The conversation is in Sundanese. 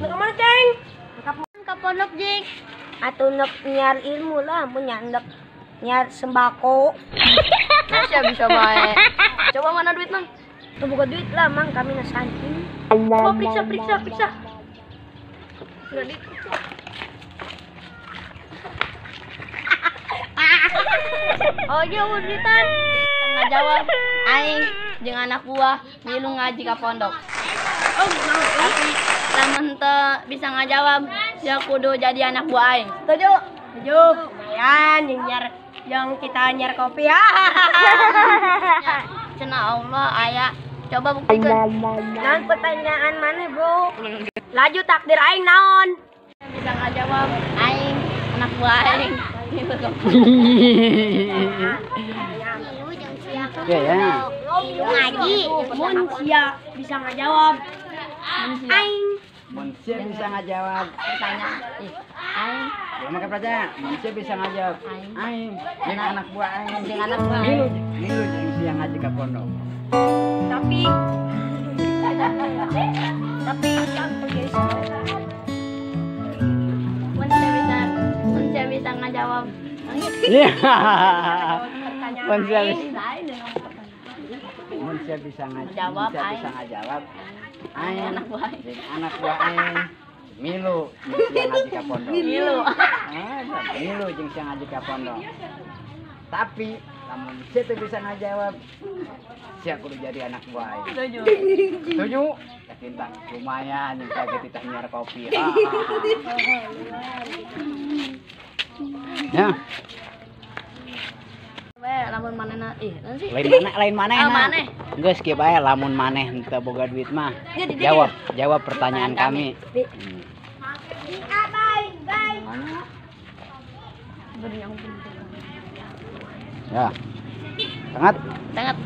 Nak mana ceng? Ka pondok jing. Atau nak nyar ilmu lah, mun nyandak nyar sembako. Sia bisa bae. Coba mana duit mang? Tuh buka duit lah mang, kami nasanting. Coba periksa periksa periksa. Nggak duit. Oh iya duitan. Nggak jawab. Aing jeung anak buah milu ngaji ka pondok. Oh, tapi lamun teu bisa ngajawab, sia kudu jadi anak buah aing. Setuju? Setuju. Lumayan yang nyar yang kita nyar kopi ya. Cenah Allah aya. Coba buktikan. Naon pertanyaan mana, Bro? Laju takdir aing naon? Bisa ngajawab aing anak buah aing. Ya ya. Ngaji mun sia bisa ngajawab. Aing mun sia bisa ngajawab pertanyaan. Aing belum make pertanyaan. Mun sia bisa ngajawab. Aing jeung anak buah aing. Jeung anak buah aing. Milu jeung sia ngaji ka pondok. Tapi kan pergi Mun sia bisa ngajawab. Iya. Mun sia bisa ngajawab, ngajawab. Aing anak buah aing. Jeung anak buah aing. Milu jeung sia ngaji ka pondok. Milu. Milu jeung sia ngaji ka pondok. Tapi lamun sia teu bisa ngajawab, sia kudu jadi anak buah aing. Setuju. Setuju? Yakin tak? Lumayan jeung kaget titah nyiar kopi. Ya. Lamun manehna ih naon sih? Lain maneh. Ah, maneh. Geus kieu bae lamun maneh henteu boga duit mah. Jawab pertanyaan kami. Ya. Sangat. Sangat.